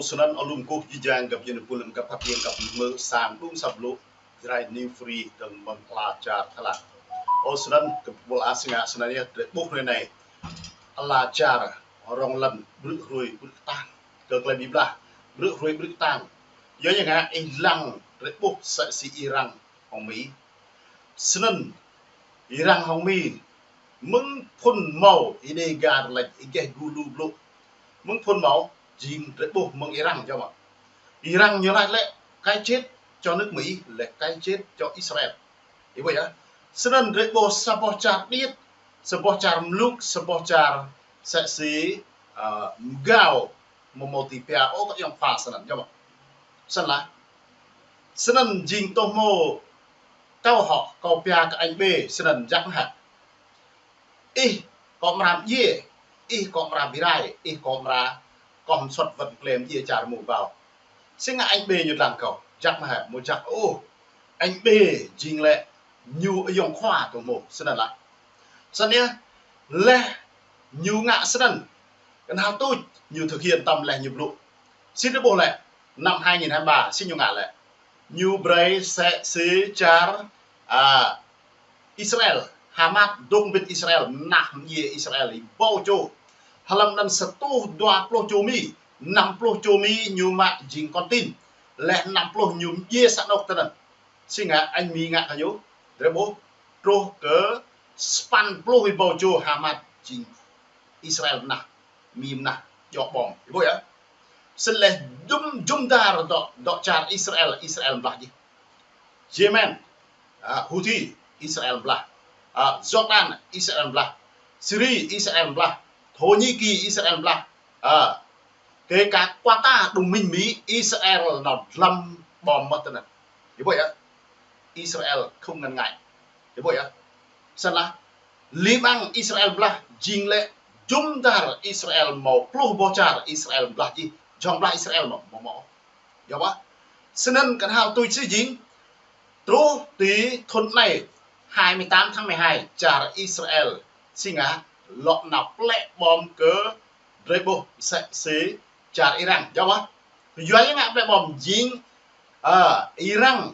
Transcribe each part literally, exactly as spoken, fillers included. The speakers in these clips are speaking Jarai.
Snăn alum kơkuh jih jang găp djuai êpul, găp hăp êng, găp mơ̆ng sang đŭng asăp blŭ Jrai New Free dơ̆ng mơ̆ng ala čar Thái Lan. Ơ snăn kơ ƀuôn ala sing ngă snăn yơh, drei ƀuh hrơi anai ala čar rŏng lăn ƀrư̆ hruê ƀrư̆ ktang. Kơ klei bi blah ƀrư̆ hruê ƀrư̆ ktang. Yua ñu ngă ih lăng drei ƀuh msĕ si Iran hŏng Mi. Snăn Iran hŏng Mi mơ̆ng phŭn mâo ih đe gar lač ih geh gu lu blŭ. Mơ̆ng phŭn mâo jing drei ƀuh mơ̆ng Iran jao mă. Iran ñu lač lĕ cái chết cho nước Mỹ là cái chết cho Israel. Ih ƀuh yơh. Snăn drei ƀuh sa boh čar điêt, sa boh čar mluk, sa boh čar msĕ si, ơ, mgao, mâo mâo ti pia, ơ, kơ ayŏng khua snăn, jao mă. Snăn lah. Snăn jing tơhmô kâo hŏ, kâo pia kơ anh B, snăn jăk mơh hă. Ih kơ mra mdjiê, ih kơ mra bi rai, ih kơ mra kŏh msŭt wăt klem djiê čar mơ̆ng ƀâo. Sing ngă anh B ñu dlăng kâo, jăk mơh hă, mơ̆ jăk ôh. Anh B jing lĕ ñu ayŏng khua tơhmô, snăn lah. Snăn yơh, leh ñu ngă snăn, knhal tuč ñu thực hiện tăm leh ñu blŭ. Si drei ƀuh lĕ, năm hai nghìn hai mươi ba, si ñu ngă lĕ. Ñu brei msĕ si čar, a, Israel, Hamas dôk mbĭt Israel, mnah mdjiê Israel êbâo čô. Hlăm anăn sa rơtuh dua pluh čô Mi, năm pluh čô Mi ñu mă jing con tin. Leh năm pluh ñu mdjiê sa anôk tinăn. Si ngă, anh Mi ngă kơ ñu, drei ƀuh, truh kơ sapăn pluh êbâo čô Hamas jing Israel mnah, Mi mnah, djŏ bom. Ih ƀuh yơh. Snăn leh jŭm, jŭm dar dŏ, dŏ čar Israel, Israel blah jih. Yemen, a, Houthi, Israel blah. A, Jordan, Israel blah. Syria, Israel blah. Thổ Nhĩ Kỳ, Israel blah. A, kể cả Qatar, đồng minh Mỹ, Israel nao dlăm bom mơh tinăn. Ih ƀuh yơh. Israel không ngần ngại. Ih ƀuh yơh. Snăn lah. Liƀang Israel blah jing lĕ jŭm dar Israel mâo pluh boh čar Israel blah jih. Jhŏng blah Israel mâo, mâo, mâo. Yơh ƀă. Snăn knhal tuč si jing. Truh ti thŭn anai, hai mươi tám tháng mười hai, čar Israel si ngă lŏ nao plĕ bom kơ drei ƀuh msĕ si čar Iran. Yơh ƀă. Yua ñu ngă plĕ bom jing, a, Iran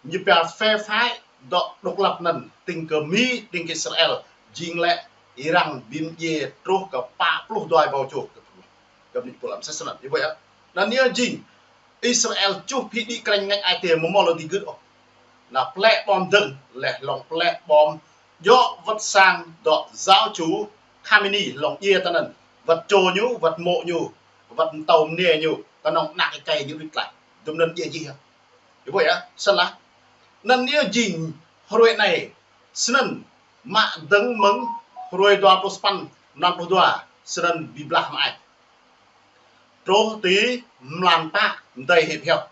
ñu pia phe phái dŏ độc lập anăn, tĭng kơ Mi, tĭng kơ Israel, jing lĕ Iran bi mdjiê truh kơ pă pluh dua êbâo čô. Găp ni pô lăm msĕ snăn, ih ƀuh yơh. Anăn yơh jing Israel čuh phĭ đĭ krĕng ngăč ai tiê mâo mâo lŏ dưi gưt ôh. Nao plĕ bom dơ̆ng, leh hlŏng plĕ bom djŏ wăt sang dŏ giáo chủ Khamenei hlŏng djiê tinăn. Wăt čô ñu, wăt mô̆ ñu, wăt mtâo mniê ñu, knŏng anak êkei ñu đuč tlaih. Dŭm anăn djiê jih yơh. Ih ƀuh yơh, snăn lah. Anăn yơh jing hruê anai, snăn mă dơ̆ng mơ̆ng hruê dua pluh sapăn, năm pluh dua, snăn bi blah mơai. Truh ti mlan pă mdei hip hiăp.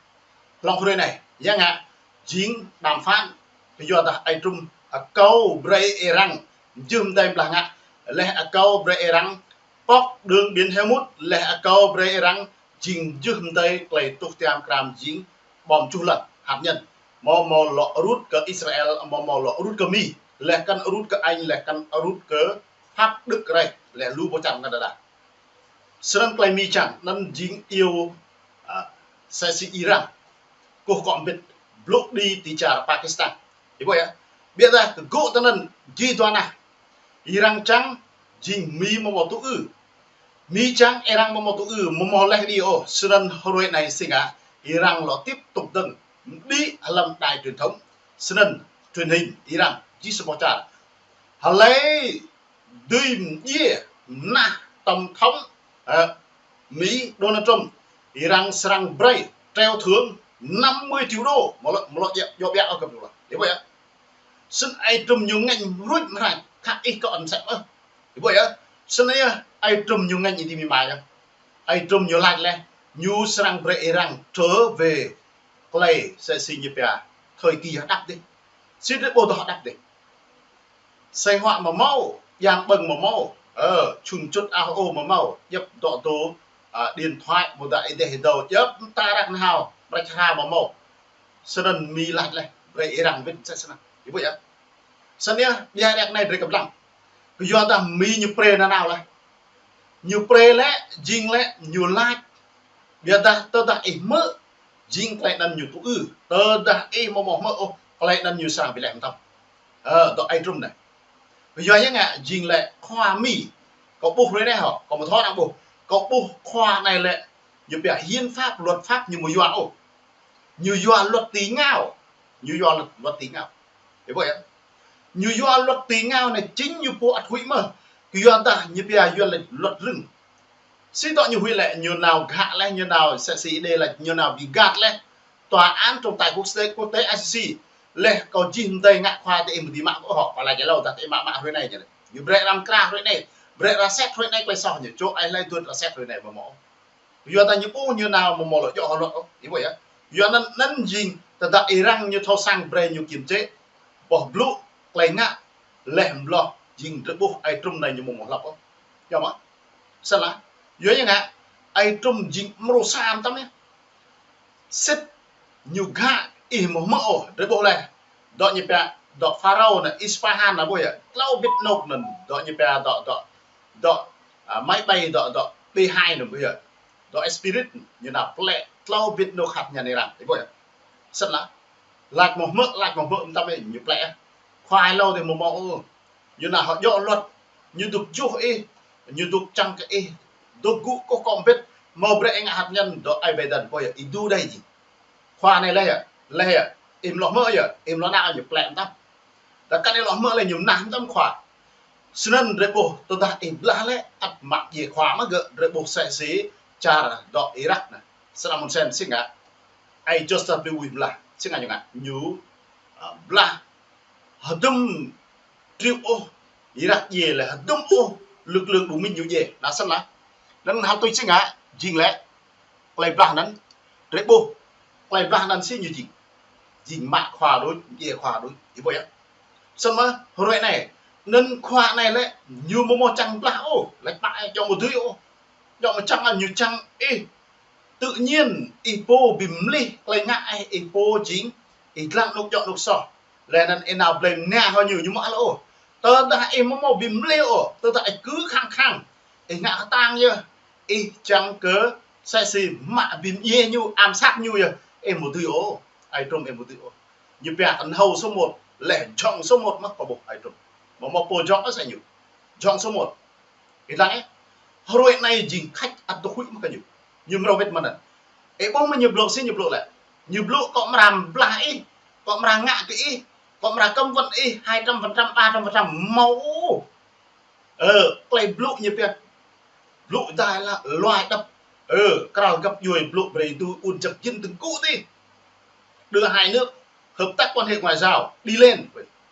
Hlŏng hruê anai, ya ngă, jing đàm phán, kyuadah Aê Trŭm akâo brei Iran jưh mdei blah ngă, leh akâo brei Iran pŏk đường biên Hormuz, leh akâo brei Iran jing jưh mdei klei tuh tiam kram jing bom čuh lăn, hạt nhân. Mâo mâo lŏ rut kơ Israel, mâo mâo lŏ rut kơ Mi, leh kăn rut kơ Anh, leh kăn rut kơ Pháp, Đức rei, leh lu boh čar Canada. Snăn klei Mi čiăng, anăn jing iêu, a, msĕ si Iran kơkuh kơ mbĭt blŭ đĭ ti čar Pakistan. Ih ƀuh yơh. Ƀiădah kơ gŭ tinăn jih dua nah. Iran čiăng jing Mi mâo mâo tŭ ư. Mi čiăng Iran mâo mâo tŭ ư, mâo mâo leh đĭ ôh, snăn hruê anai si ngă, Iran lŏ tiếp tục dơ̆ng đĭ hlăm đài truyền thống. Snăn truyền hình Iran, jih sa boh čar. Hlei dưi mdjiê mnah tổng thống, ơ, Mi Donald Trump, Iran srăng brei treo thưởng năm mươi triệu đô, mâo lŏ, mâo lŏ djŏ, djŏ ƀiă ôh găp ni lah. Ih ƀuh yơh. Snăn Aê Trŭm ñu ngêñ ruč mơh, khă ih kơ ăt msĕ mơh. Ih ƀuh yơh. Snăn yơh, Aê Trŭm ñu ngêñ ih ti Mi mai yơh. Aê Trŭm ñu lač leh, ñu srăng brei Iran trở về klei msĕ si ñu pia thời kỳ hơđăp dih. Si drei ƀuh dŏ hơđăp dih. Asei huă mâo mâo, yang ƀơ̆ng mâo mâo, ơ, čhŭn čŭt ao ôh mâo mâo, djăp dŏ dô, a, điện thoại, ƀôdah êdeh êdâo, djăp mta răk nao, mrĕč hra mâo mâo. Snăn Mi lač leh, brei Iran wĭt msĕ snăn. Ih ƀuh yơh. Snăn yơh, ƀiă rek anei drei kăp lăng. Kyuadah Mi ñu brei nanao leh. Ñu brei lĕ, jing lĕ, ñu lač Biă dah tơdah ih hmư̆, jing tơlơi anŭn ñu tŭ ư. Tơdah ih mơ̆ mơ̆ hmư̆ ôh, tơlơi anŭn ñu srăng ƀu lĕ mơtam. Ơ, dŏ ai trŭm anai. Yua yang ngă jing lĕ khua Mi. Kâo ƀuh hrơi anai hŏ, kâo mơ̆ thâo ană ƀuh. Kâo ƀuh khua anai lĕ, ñu pia hiến pháp, luật pháp ñu mơ̆ yua ôh. Ñu yua luật ti ngao. Ñu yua luật, luật ti ngao. Ih ƀuh yơh. Ñu yua luật ti ngao anai chính ñu pô ăt huĭ mơ̆. Kơ yua dah ñu pia yua lĕ luật rừng. Sĭt dŏ ñu huĭ lĕ, ñu nao gak lĕ, ñu nao sĕ si đê lĕ, ñu nao ƀu gak lĕ. Tòa án trọng tài quốc tế, quốc tế I C C. Lĕ kâo jih mơdơi ngă khua tơ ih mơ̆ di mă ôh, kâo laĭ jơlâo dah tơ ih mă mă hrơi anai jơlĕ. Ñu brơi răm kra hrơi anai, brơi ra sĕt hrơi anai tơlơi soh ñu, čô ai hlơi tuăt ra sĕt hrơi anai mơ̆ mơ̆. Yua dah ñu ƀuh ñu nao mơ̆ mơ̆ lŏ djơ̆ hơlŏt ôh, ih ƀuh yơh. Yua anŭn, anŭn jing, tơdah ih răng ñu thâo săng brơi ñu kiêm chế. Boh blŭ, tơlơi ngă, leh mloh, jing drơi ƀuh ai trŭm anai ñu mơ̆ mơ̆ hlăp ôh. Yơh mơ̆? Sơlah, yua yang ngă, ai trŭm jing mrô sa mơtam yơh. Sĭt ñu gak ih mơ̆ hmư̆ ôh, drơi ƀuh leh. Dŏ ñu pia, dŏ Pharaôn anai, Isfahan anai ƀuh yơh. Klâo ƀit anôk anŭn, dŏ ñu pia, dŏ, dŏ, dŏ, a, máy bay, dŏ, dŏ, B hai anŭn ƀuh yơh. Dŏ Spirit, ñu nao plĕ, klâo ƀit anôk hăt ñan ih răng, ih ƀuh yơh. Sĭt lah. Lač mơ̆ hmư̆, lač mơ̆ hmư̆, mơtam ih, ñu plĕ. Khua ih hlâo dih mơ̆ mơ̆ ôh. Ñu nao hơjŏ luật, ñu dŏ juh ih, ñu dŏ čang kơ ih, dŏ gŭ kơ kông ƀit, mơ̆ brơi ih ngă hăt ñan, dŏ ai ƀai dăn, ƀuh yơh, ih dŏ đơi jing. Khua anai leh yơh, leh yơh, ih mlŏ hmư̆ yơh, ih mlŏ nao ñu plĕ mơtam. Dah kăn ih lŏ hmư̆ leh ñu mơnah mơtam khua. Snăn drơi ƀuh, tơdah ih blah leh, ăt mă djai khua mơ̆ gơ̆, drơi ƀuh sĕ si, čar dŏ Irak anai. Saddam Hussein si ngă, ai George W Bush blah, si ngă ñu ngă, ñu, a, blah, hơdôm triu ôh, Irak djai leh, hơdôm ôh, lực lượng đồng minh ñu djai, anŭn sĭt lah. Anŭn hơtui si ngă, jing lĕ, tơlơi blah anŭn, drơi ƀuh, tơlơi blah anŭn si ñu jing. Jing mă khua đôč, djai khua đôč, ih ƀuh yơh. Sĭt mơ̆, hrơi anai, anŭn khua anai lĕ, ñu mơ̆ mơ̆ čang blah ôh, lĕ pă ih, djŏ mơ̆ dưi ôh. Djŏ mơ̆ čang anŭn ñu čang ih, tự nhiên, ih pô bi mlih, tơlơi ngă ih, ih pô jing, ih dlăng anôk djŏ anôk soh. Leh anŭn ih nao blơi mơnă hŏ ñu, ñu mă lĕ ôh. Tơdah ih mơ̆ mơ̆ bi mlih ôh, tơdah ih kơ khăng khăng. Ih ngă kơtang yơh, ih čang kơ, sĕ si mă bi mdjiê ñu, ám sát ñu yơh, ih mơ̆ dưi ôh, ai trŭm ih mơ̆ dưi ôh. Ñu pia kơnhâo số một, leh jŏng số một mơ̆ kơ ƀuh ai trŭm. Mơ̆ mơ̆ pô jŏng ôh sĕ ñu. Jŏng số một. Ih dlăng ih. Hrơi anai jing khač ăt dŏ huĭ mơ̆ kơ ñu. Ñu mrâo wĭt mơ̆n anŭn. Ih ƀuh mơ̆ ñu blŭ si ñu blŭ lĕ. Ñu blŭ kơ mra blah ih, kơ mra ngă kơ ih, kơ mra cấm vận ih, hai trăm phần trăm, ba trăm phần trăm, mơ̆ ôh. Ơ, tơlơi blŭ ñu pia. Blŭ dai lă, luai đăp. Ơ, krao găp djuai blŭ brơi tui ŭn čăk jin tơgŭ tih. Đưa hai nước hợp tác quan hệ ngoại giao đi lên,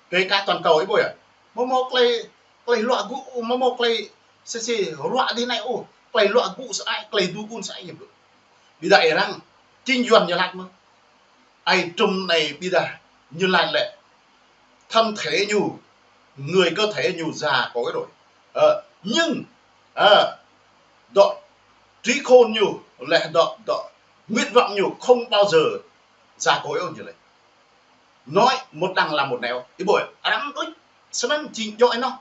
kể cả toàn cầu ih ƀuh yơh. Mơ̆ mơ̆ tơlơi, tơlơi luă gŭ, mơ̆ mơ̆ tơlơi sĕ si luă dih anai ôh, tơlơi luă gŭ sơăi, tơlơi tui ŭn sơăi ñu blŭ. Ƀiădah ih răng, chính yuan ñu lač mơ̆. Ai trŭm anai ƀiădah ñu lač lĕ. Thân thể ñu, người cơ thể ñu già cỗi rồi. Ơ, nhưng, ơ, dŏ trí khôn ñu, leh dŏ, dŏ nguyện vọng ñu không bao giờ già cỗi ôh ñu lĕ. Nói một đằng làm một nẻo, ih ƀuh, arăng đôč, snăn jing djŏ ih anŏ.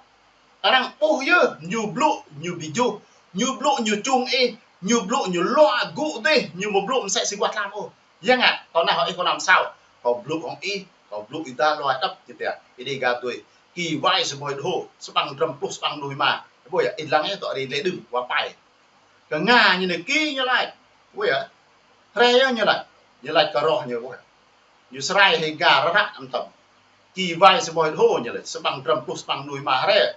Arăng ƀuh yơh, ñu blŭ, ñu bi juh, ñu blŭ, ñu čung ih, ñu blŭ, ñu luă gŭ dih, ñu mơ̆ blŭ msĕ si guah tlam ôh. Yang ngă, kâo nao hŏng ih kâo năm sao. Kâo blŭ hŏng ih, kâo blŭ ih ta luă đăp ñu pia. Ih dih gah tui. Kì vai sơmơi đô, sơbang dram pluh, sơbang mơnuih mă. Ƀuh yơh, ih dlăng yơh tŏ ri lĕ đưm, wa pai. Kơ Nga ñu anai kì ñu lač. Ƀuh yơh. Hrơi yơh ñu lač. Ñu lač kơ roh ñu ƀuh yơh. Ñu srai hĭ gah rơră mơtam. Kì vai sơmơi đô ñu lač. Sơbang dram pluh, sơbang mơnuih mă hrơi.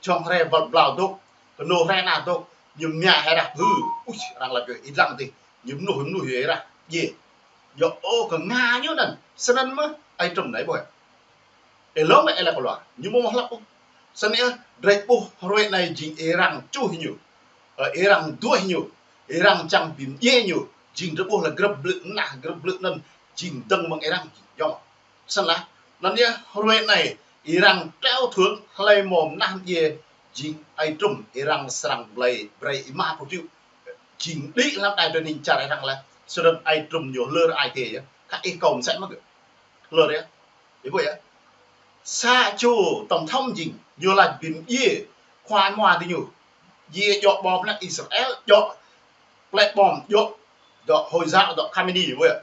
Jŏng hrơi băl blao dôk. Kơnô hrơi nao dôk. Ñu mia hĭ rah hư. Ui, arăng lač yơh, ih dlăng dih. Ñu mơnuih, mơnuih yơh rah. Yơh. Yơh, ơ, kơ Nga ñu anŭn. Snăn mơ̆, ai trŭm anai ƀuh. Ih lŏm ih lăk kơ luă. Ñu mơ̆ mơ̆ hlăp ôh. Snăn yơh, drơi ƀuh hrơi anai jing ih răng čuh ñu. Ơ, ih răng duah ñu. Ih răng čang bi mdjiê ñu. Jing drơi ƀuh lĕ grăp blư̆ mơnah, grăp blư̆ anŭn. Jing dơ̆ng mơ̆ng ih răng. Yơh. Snăn lah. Anŭn yơh, hrơi anai, ih răng treo thưởng hlơi mơ̆ mơnah mdjiê jing ai trŭm ih răng srăng blơi brơi ih mă pơtrut. Jing đĭ hlăm đai drơi ning čar ih răng leh. Snăn ai trŭm ñu hlơr ai kê yơh. Kơ ih kâo msĕ mơ̆ gơ̆. Hlơr yơh. Ih ƀuh yơh. Sa čô tổng thống jing ñu lač bi mdjiê khua mua diñu. Djiê djŏ bom lĕ Israel djŏ plĕ bom djŏ Dŏ Hồi giáo, dŏ Khamenei, ƀuh yơh.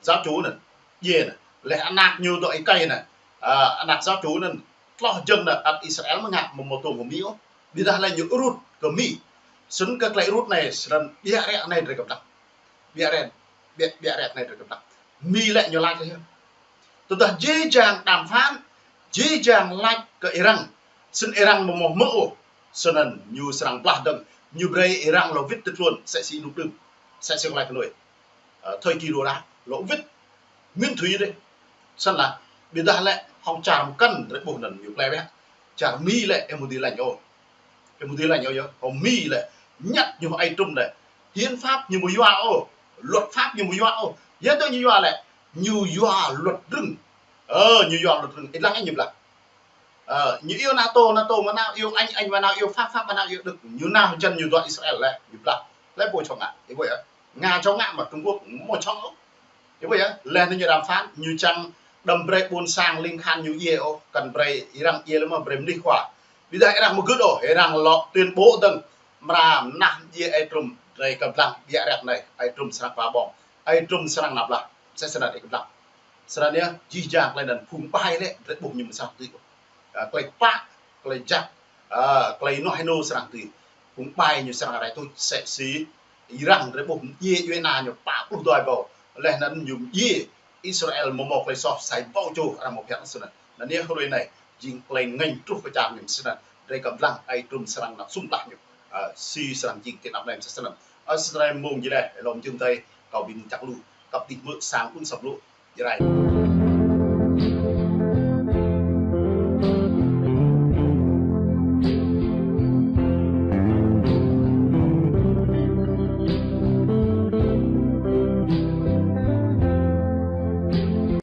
Giáo chủ anŭn, djai anŭn. Laih anăk ñu dŏ êkei anŭn. Ơ, anăk giáo chủ anŭn, tloh jơ̆ng anŭn, ăt Israel mơ̆ ngă mơ̆ mơtô mơ̆ Mi ôh. Ƀiădah lĕ ñu rŭt kơ Mi. Snăn kơ tơlơi rŭt anai, snăn ƀiă rĕ anai drơi kơplah. Ƀiă rĕ, ƀiă, ƀiă rĕ anai drơi kơplah. Mi lĕ ñu laĭ lĕ yơh. Tơdah jih jang đàm phán, jih jang laĭ kơ Iran, snăn Iran mơ̆ mơ̆ hmư̆ ôh, snăn ñu srăng blah dơ̆ng, ñu brơi Iran lŏ wĭt tơtluôn, sĕ si nuk đưm, sĕ si laĭ kơ nuê. Ơ, thời kỳ đổ đá, lŏ wĭt, nguyên thủy dih. Snăn lah, ƀiădah lĕ, hŏng čar mkăn, drơi ƀuh anŭn, ñu plei ƀiă. Čar Mi lĕ, ih mơ̆ dưi lañ ôh. Ih mơ̆ dưi lañ ôh yơh. Hŏng Mi lĕ, ñăt ñu ai trŭm lĕ. Hiến pháp ñu mơ̆ yua ôh. Luật pháp ñu mơ̆ yua ôh. Yua dŏ ñu yua lĕ. Ñu yua luật rừng. Ơ, ñu yua luật rừng. Ih lăng ih ñu blah. Ơ, ñu iâu NATO, NATO mơ̆ nao iâu Anh, Anh mơ̆ nao iâu Pháp, Pháp mơ̆ nao iâu Đức. Ñu nao jăn ñu dŏ Israel lĕ. Ñu blah. Lĕ ƀu čŏng ngă. Ih ƀuh yơh. Nga čŏng ngă mơ̆ Trung Quốc mơ̆ čŏng ôh. Ih ƀuh yơh, laih anŭn ñu đàm phán, ñu čang đăm brơi ƀuôn sang ling khan ñu djai ôh, kăn brơi Iran djai lĕ mơ̆ brơi mơnuih khua. Ƀiădah Iran mơ̆ gưt ôh, Iran lŏ tuyên bố dơ̆ng, mra mơnah djai ai trŭm, drơi kơplah ƀiă rĕ anai, ai trŭm srăng pơbong, ai trŭm srăng nao blah, sĕ snăn ih kơplah. Snăn yơh, jih jang tơlơi anŭn phung ƀai lĕ, drơi ƀuh ñu mơ̆ srăng tui ôh. Ơ, tơlơi pă, tơlơi jăk, ơ, tơlơi noh hơnô srăng tui. Phung ƀai ñu srăng rai tuč sĕ si Iran drơi ƀuh djai djuai ana ñu pă pluh dua êbâo. Laih anŭn ñu djai Israel mơ̆ mơ̆ tơlơi soh sa êbâo čô arăng mơ̆ phiăn snăn. Anŭn yơh hrơi anai, jing tơlơi ngêñ truh kơ čar ñu snăn. Drơi kơplah ai trŭm srăng nao sum blah ñu. Ơ, si srăng jing ti anăp anai mơ̆ snăn. Ơ, snăn mơ̆ng jih lĕ, lŏm jơ̆ng tơi, kâo ƀing čăk lu, kăp dih mơ̆ sang ŭn săp lu, Jrai.